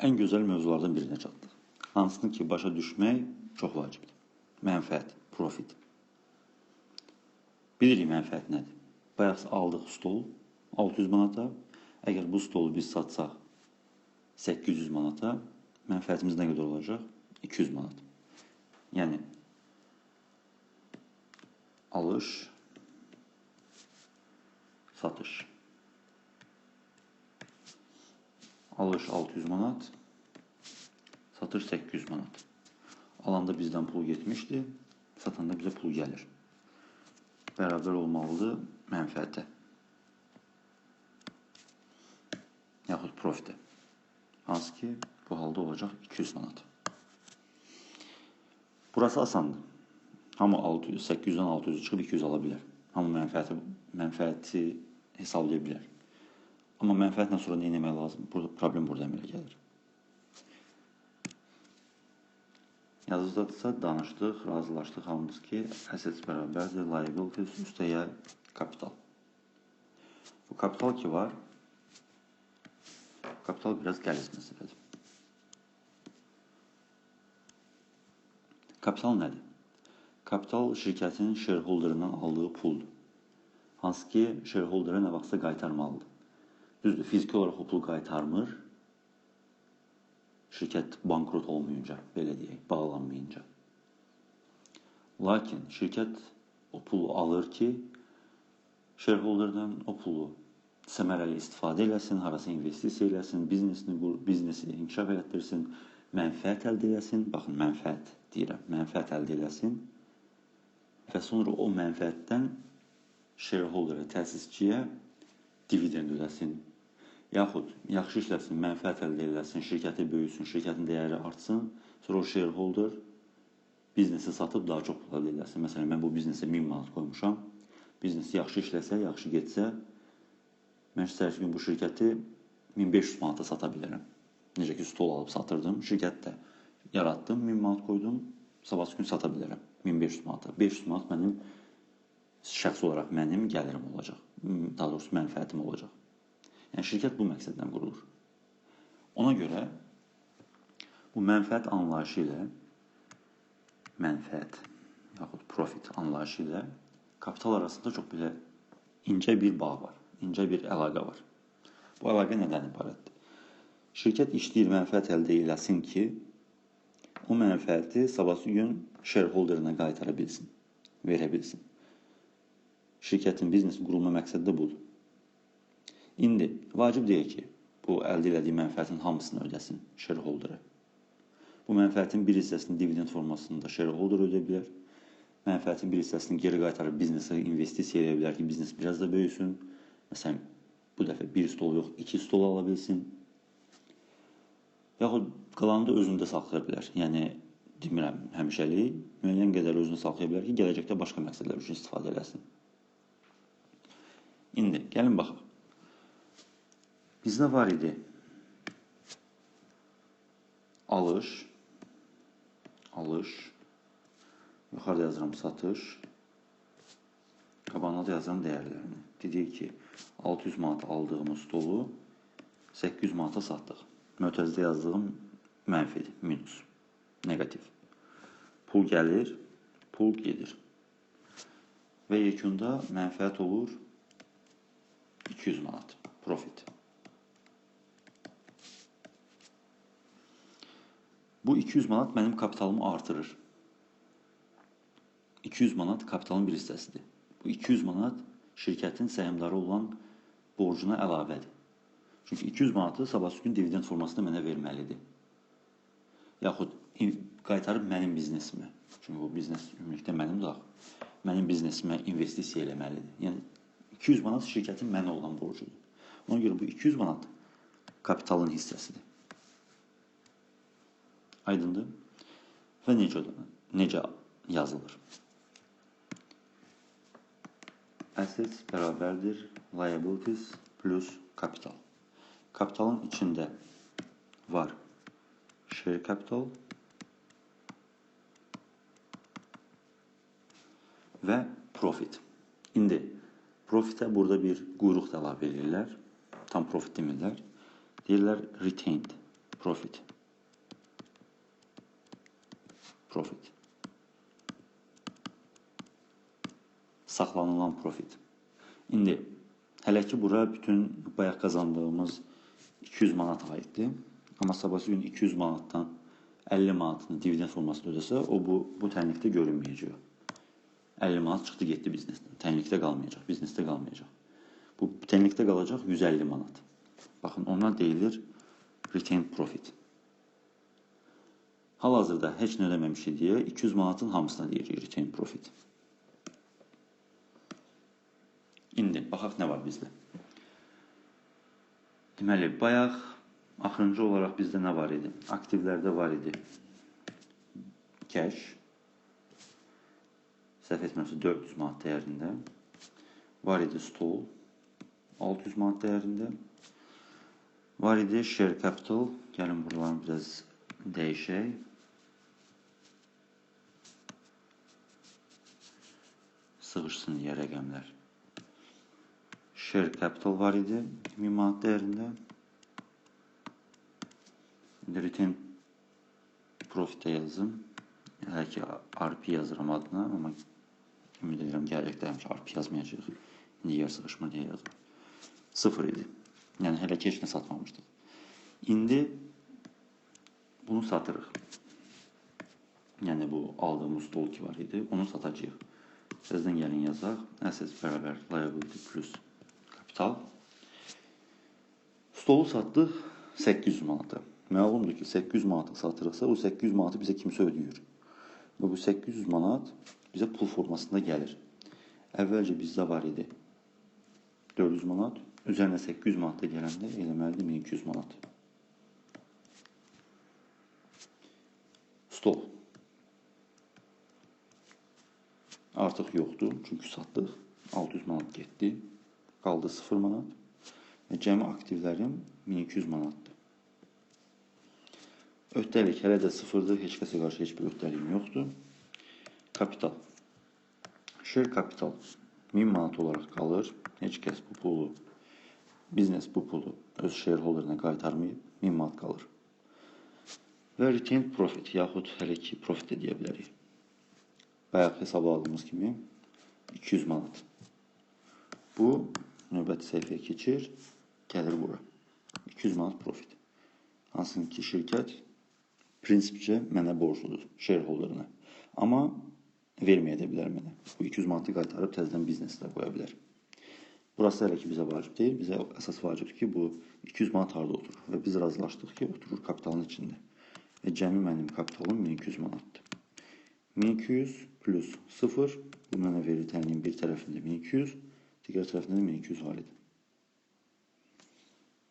Ən gözəl mövzulardan birinə çatdıq. Hansını ki, başa düşmək çox vacibdir. Mənfəət, profit. Bilirik mənfəət nədir? Bayaq aldıq stol 600 manata. Əgər bu stolu biz satsaq 800 manata, mənfəətimiz nə qədər olacaq? 200 manat. Yəni, alış, satış. Alış 600 manat, satış 800 manat. Alanda bizdən pul getmişdi, satanda bizə pul gəlir. Bərabər olmalıdır mənfəətə. Yaxud profitə. Hansı ki, bu halda olacaq 200 manat. Burası asandır. Hamı 800-dən 600 çıxıb 200 ala bilər. Hamı mənfəəti hesablaya bilər. Amma mənfəətlə sonra nə etmək lazım? Burada, problem burada əmələ gəlir. Yazıdadırsa danışdıq, razılaşdıq hamımız ki, assets bərabərdir, liabilities üstəyə kapital. Bu kapital ki var, kapital biraz qəliz məsələdir. Kapital nədir? Kapital şirkətin shareholderından aldığı puldur. Hansı ki, shareholdera nə vaxtsa qaytarmalıdır. Düzdür, fiziki olaraq o pul qaytarmır. Şirkət bankrot olmayınca, belə deyək, bağlanmayınca. Lakin şirkət o pulu alır ki, shareholderdan o pulu səmərəli istifadə eləsin, harasa investisiya eləsin, biznesi inkişaf elətdirsin, mənfəət əldə eləsin. Baxın, mənfəət deyirəm, mənfəət əldə eləsin və sonra o mənfəətdən shareholdera, təsisçiyə dividend ödəsin. Yaxud yaxşı işləsin, mənfəət əldə eləsin, şirkəti böyüsün, şirkətin dəyəri artsın. Sonra o shareholder biznesi satıb daha çox pul əldə eləsin. Məsələn, mən bu biznesə 1000 manat qoymuşam. Biznes yaxşı işləsə, yaxşı getsə, mən səhər gün bu şirkəti 1500 manata sata bilərəm. Necə ki, stol alıb satırdım, şirkətdə yaratdım, 1000 manat qoydum, sabahsı gün sata bilərəm 1500 manata. 500 manat mənim şəxs olaraq mənim gəlirim olacaq. Daha doğrusu mənfəətim olacaq. Yəni, şirkət bu məqsədlə qurulur. Ona görə bu mənfəət anlayışı ilə, mənfəət yaxud profit anlayışı ilə kapital arasında çox belə incə bir bağ var, incə bir əlaqə var. Bu əlaqə nədən ibarətdir? Şirkət işləyir, mənfəət əldə eləsin ki, o mənfəəti sabahsı gün shareholderına qaytara bilsin, verə bilsin. Şirkətin biznesin qurulma məqsədi də budur. İndi, vacib deyil ki, bu əldə elədiyi mənfəətin hamısını ödəsin shareholdera. Bu mənfəətin bir hissəsini dividend formasında shareholder ödəyə bilər. Mənfəətin bir hissəsini geri qaytarıb biznesə investisiya eləyə bilər ki, biznes biraz da böyüsün. Məsələn, bu dəfə bir stol yox, 2 stol ala bilsin. Yaxud qalanı da özündə saxlaya bilər. Yəni, demirəm, həmişəlik, müəyyən qədər özündə saxlaya bilər ki, gələcəkdə başqa məqsədlər üçün istifadə eləsin. İndi, gəlin baxaq. Bizdə var idi alış, yuxarıda yazıram satış, qabağına da yazıram dəyərlərini. Dedik ki, 600 manat aldığımız stolu 800 manata satdıq. Mötərizdə yazdığım mənfidir, minus, neqativ. Pul gəlir, pul gedir. Və yekunda mənfəət olur 200 manat, profit. Bu 200 manat mənim kapitalımı artırır. 200 manat kapitalın bir hissəsidir. Bu 200 manat şirkətin səhmdarı olan borcuna əlavədir. Çünki 200 manatı sabahsı gün dividend formasında mənə verməlidir. Yaxud qaytarıb mənim biznesimə. Çünki bu biznes ümumilikdə mənimdir axı. Mənim biznesimə investisiya eləməlidir. Yəni 200 manat şirkətin mənə olan borcudur. Ona görə bu 200 manat kapitalın hissəsidir. Aydındır. Və necə yazılır? Assets bərabərdir liabilities plus kapital. Kapitalın içində var share capital və profit. İndi profitə burada bir quyruq da əlavə edirlər. Tam profit demirlər. Deyirlər retained Profit. Profit. Saxlanılan profit. İndi hələ ki bura bütün bayaq qazandığımız 200 manat aiddir. Amma sabahsı gün 200 manatdan 50 manatını dividend formasında ödəsə, o bu tənlikdə görünməyəcək. 50 manat çıxdı getdi biznesdən. Tənlikdə qalmayacaq, biznesdə qalmayacaq. Bu tənlikdə qalacaq 150 manat. Baxın, ona deyilir retained profit. Hal-hazırda heç nə ödəməmişik deyə 200 manatın hamısına deyirik retained profit. İndi baxaq nə var bizdə. Deməli, bayaq axırıncı olaraq bizdə nə var idi? Aktivlərdə var idi cash. Səhv etmirəmsə 400 manat dəyərində. Var idi stol 600 manat dəyərində. Var idi share capital. Gəlin buralarını biraz dəyişək. Sığışsın deyə rəqəmlər. Share capital var idi 1000 manat dəyərində. İndi retain profit-ə yazım. Hələ ki RP yazıram adına, amma ümid edirəm gələcəkdə həmişə RP yazmayacağıq. İndi yer sığışmır deyə yazıram. 0 idi. Yəni hələ ki heç nə satmamışdıq. İndi bunu satırıq. Yəni bu aldığımız stol ki var idi, onu satacağıq. Təzədən gəlin yazaq. Assets bərabər liability plus kapital. Stolu satdıq 800 manata. Məlumdur ki, 800 manata satırıqsa, o 800 manatı bizə kimsə ödəyir. Və bu 800 manat bizə pul formasında gəlir. Əvvəlcə bizdə var idi 400 manat, üzərinə 800 manat da gələndə eləməlidir 1200 manat. Stol artıq yoxdur, çünki satdıq. 600 manat getdi, qaldı 0 manat və cəmi aktivlərim 1200 manatdır. Öhdəlik hələ də sıfırdır, heç kəsə qarşı heç bir öhdəliyim yoxdur. Kapital. Share capital 1000 manat olaraq qalır. Heç kəs bu pulu, biznes bu pulu öz shareholderına qaytarmayıb, 1000 manat qalır. Və retained profit, yaxud hələ ki profit də deyə bilərik. Bayaq hesabladığımız kimi 200 manat. Bu növbəti səhifəyə keçir, gəlir bura. 200 manat profit. Hansını ki şirkət prinsipcə mənə borcludur, shareholderına. Amma verməyə də bilər mənə. Bu 200 manatı qaytarıb təzədən bizneslə qoya bilər. Burası hələ ki bizə vacib deyil. Bizə əsas vacibdir ki, bu 200 manat harda oturur. Və biz razılaşdıq ki, oturur kapitalın içində. Və cəmi mənim kapitalım 1200 manatdır. 1200 plus 0, bu mənə verir tənliyin bir tərəfində 1200, digər tərəfində də 1200 var idi.